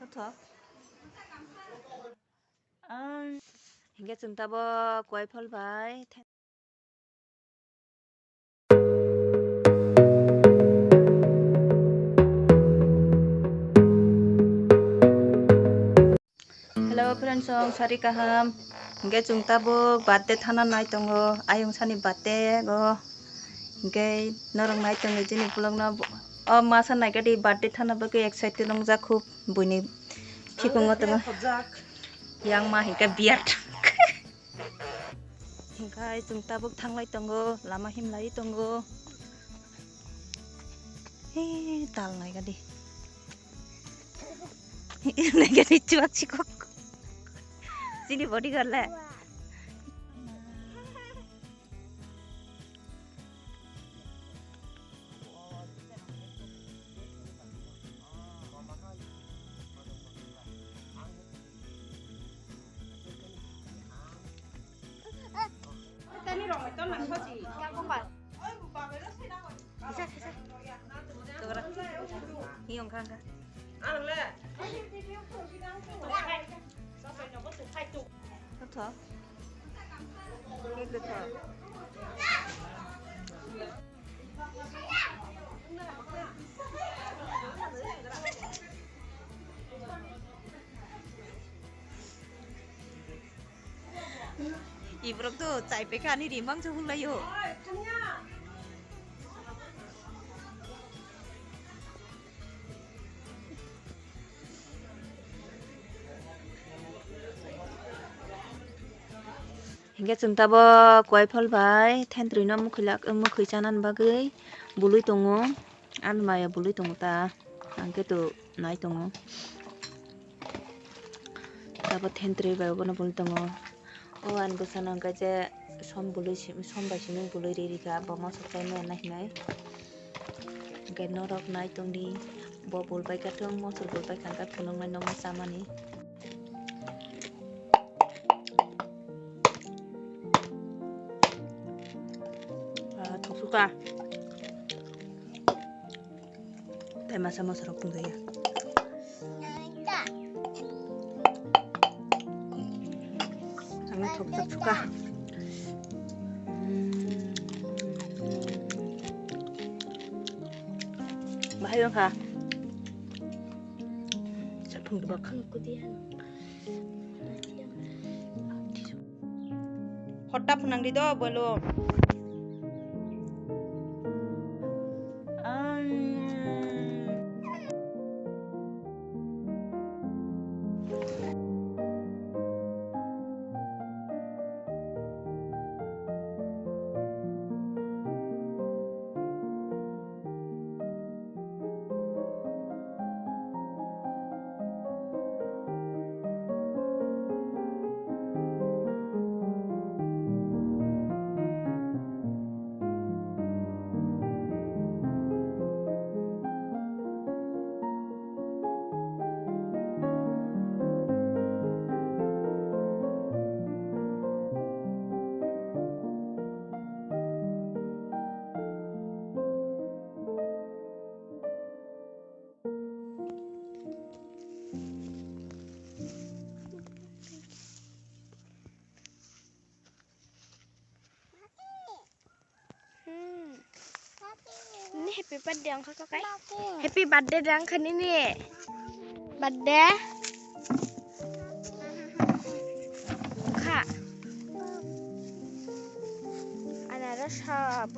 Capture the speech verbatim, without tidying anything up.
Tho. Ang, hingke chwng tabok koi phol bai. Hello friends, song sari kaham. Hingke chwng tabok birthday thana nai tongo. Ayung sani birthday go. Hingke norok nai tongo jini vlog no. O masa naikadi birthday thana bagwi excited wngjak khub buini khikungo tongo. Yang ma hingke biat. Hingke chwng tabuk thanglai tongo, lama himlai tongo. He, tal naikadi. Naikadi chuak chikok. Chini bodyguard le. Iborok to chai pekha ani rimang se hulaio. Hingke chwng tabok koi phol bai thentrwi no mukhwi lak, mukhwi chanani bagwi bului tongo. Ani maya bului tongo ta, ang khe to nai tongo. Tabok thentrwi bai obono bului tongo. O ani bwsano hwnkhe je som bului si-, som bai simi bului ri rikha, bo mosok chaimaya hinwi. Hwnkhe norok nai tongdi, bo bul bai khe thung, mosok bul bai kha hwnkhe phunuknai nogo chamani. Ah, thoksuka. Tai masa masa rok tong jaya. Ang thok thok suka. Bahai bang kha. Sa phung dibak. Hota phunang di do bolo. Hmm. Ini happy birthday ang kaka kai. Happy birthday dang kani ni. Birthday. Kha. Anaros ha.